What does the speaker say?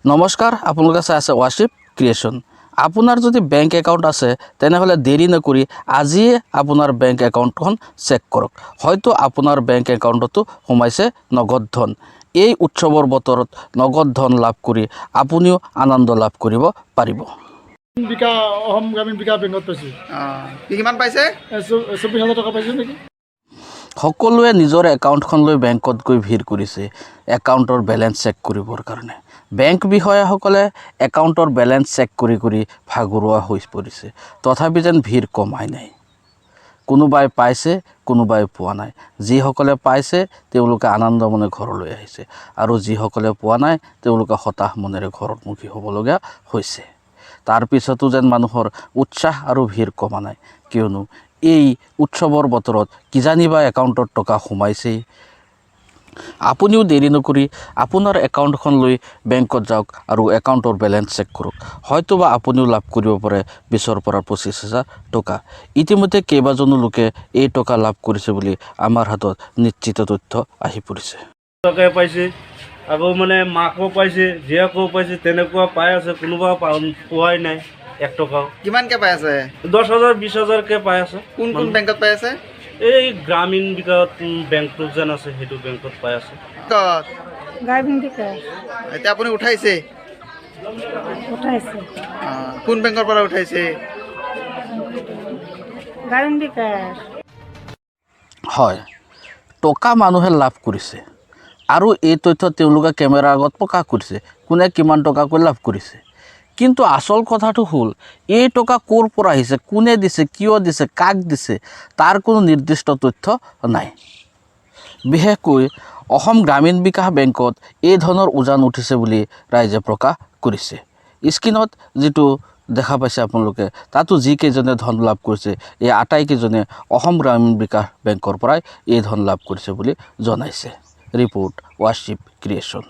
নমস্কাৰ, আপোনালোকে চাই আছে ৱাশ্বিপ ক্ৰিয়েশ্যন। আপোনাৰ যদি বেংক একাউণ্ট আছে, তেনেহ'লে দেৰি নকৰি আজিয়ে আপোনাৰ বেংক একাউণ্টখন চেক কৰক। হয়তো আপোনাৰ বেংক একাউণ্টতো সোমাইছে নগদ ধন। এই উৎসৱৰ বতৰত নগদ ধন লাভ কৰি আপুনিও আনন্দ লাভ কৰিব পাৰিব। বিকাশ, অসম গ্ৰামীণ বিকাশ বেংকত পাইছোঁ। অঁ, কি কিমান পাইছে? 24,000 টকা পাইছোঁ নেকি। সকলোৱে নিজৰ একাউণ্টখন লৈ বেংকত গৈ ভিৰ কৰিছে একাউণ্টৰ বেলেঞ্চ চেক কৰিবৰ কাৰণে। বেংক বিষয়াসকলে একাউণ্টৰ বেলেঞ্চ চেক কৰি কৰি ভাগৰুৱা হৈ পৰিছে। তথাপি যেন ভিৰ কমাই নাই। কোনোবাই পাইছে, কোনোবাই পোৱা নাই। যিসকলে পাইছে, তেওঁলোকে আনন্দ মনে ঘৰলৈ আহিছে আৰু যিসকলে পোৱা নাই, তেওঁলোকে হতাশ মনেৰে ঘৰমুখী হ'বলগীয়া হৈছে। তাৰপিছতো যেন মানুহৰ উৎসাহ আৰু ভিৰ কমা নাই। কিয়নো এই উৎসৱৰ বতৰত কিজানিবা একাউণ্টত টকা সোমাইছেই। আপুনিও দেৰি নকৰি আপোনাৰ একাউণ্টখন লৈ বেংকত যাওক আৰু একাউণ্টৰ বেলেঞ্চ চেক কৰক। হয়তোবা আপুনিও লাভ কৰিব পাৰে 20ৰ পৰা 25 হাজাৰ টকা। ইতিমধ্যে কেইবাজনো লোকে এই টকা লাভ কৰিছে বুলি আমাৰ হাতত নিশ্চিত তথ্য আহি পৰিছে। টকাই পাইছে, আকৌ মানে মাকো পাইছে, জীয়েকো পাইছে, তেনেকুৱা পাই আছে। কোনোবা পোৱাই নাই এক টকাও। কিমানকে পাই আছে? 10 হাজাৰ, 20 হাজাৰকে পাই আছে। কোন কোন বেংকত পাই আছে? এই গ্ৰামীণ বিকাশ বেংকটো যেন আছে, সেইটো বেংকত পাই আছে। ক'ত? গ্ৰামীণ বিকাশ। এতিয়া আপুনি উঠাইছে? উঠাইছে। অঁ, কোন বেংকৰ পৰা উঠাইছে? গ্ৰামীণ বিকাশ। হয়, টকা মানুহে লাভ কৰিছে আৰু এই তথ্য তেওঁলোকে কেমেৰাৰ আগত প্ৰকাশ কৰিছে, কোনে কিমান টকাকৈ লাভ কৰিছে। কিন্তু আচল কথাটো হ'ল, এই টকা ক'ৰ পৰা আহিছে, কোনে দিছে, কিয় দিছে, কাক দিছে, তাৰ কোনো নিৰ্দিষ্ট তথ্য নাই। বিশেষকৈ অসম গ্ৰামীণ বিকাশ বেংকত এই ধৰণৰ উজান উঠিছে বুলি ৰাইজে প্ৰকাশ কৰিছে। স্ক্ৰীণত যিটো দেখা পাইছে আপোনালোকে, তাতো যিকেইজনে ধন লাভ কৰিছে, এই আটাইকেইজনে অসম গ্ৰামীণ বিকাশ বেংকৰ পৰাই এই ধন লাভ কৰিছে বুলি জনাইছে। ৰিপৰ্ট, ৱাশ্বিপ ক্ৰিয়েশ্যন।